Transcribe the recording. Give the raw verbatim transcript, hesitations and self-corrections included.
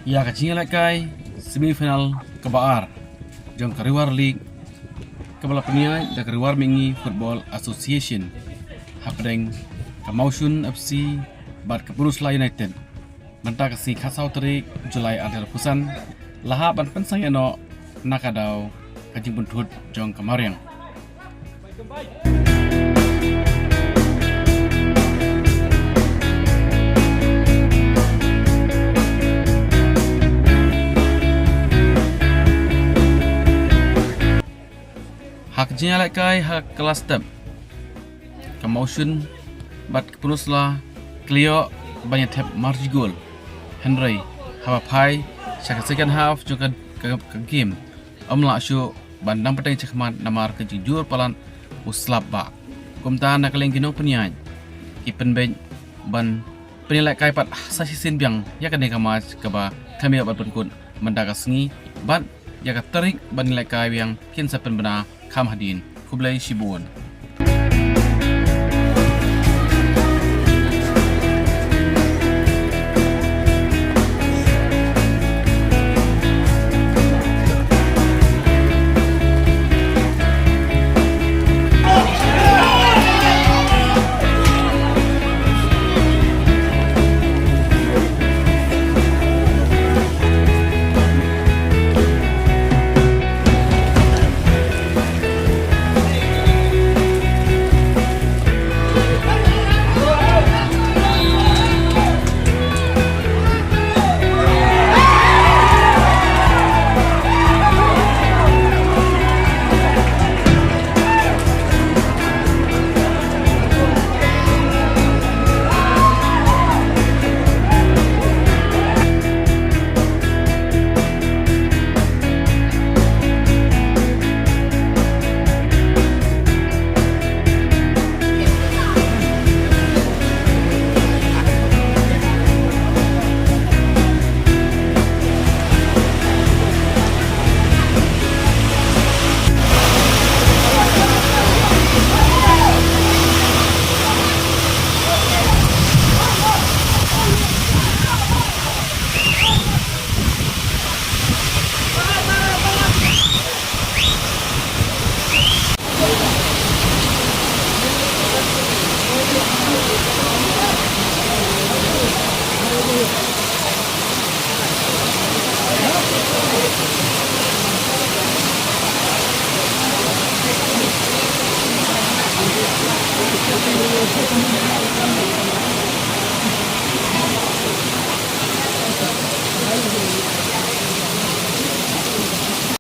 Ïa ka jingïalehkai semifinal kaba ar jong ka Riwar League kaba la pynïaid da ka Riwar Mihngi Football Association hapdeng ka Mawshun F C bad ka Pyrus La United mynta ka sngi khatsaw tarik July ar hajar arphew san la hap ban pynsang ïa noh na ka daw ka jingpynthut jong ka mariang. Ha ka jingïalehkai ha ka last step ka Mawshun bad ka Pyrus La ki la ïoh ban ïa thep marji gol. Hynrei haba phai sha ka second half jong ka, ka, ka game, ym lah shuh ban dang pateng shakhmat namar ka jingjur palat u slap bah. Kumta na ka liang ki nongpynïaid ki pynbeit ban pynïalehkai pat sa shisien biang ïa kane ka match kaba kham ïoh ban pynkut mynta ka sngi bad ïa ka tarik ban ïalehkai biang kin sa pynbna kham hadien. Khublei shibun.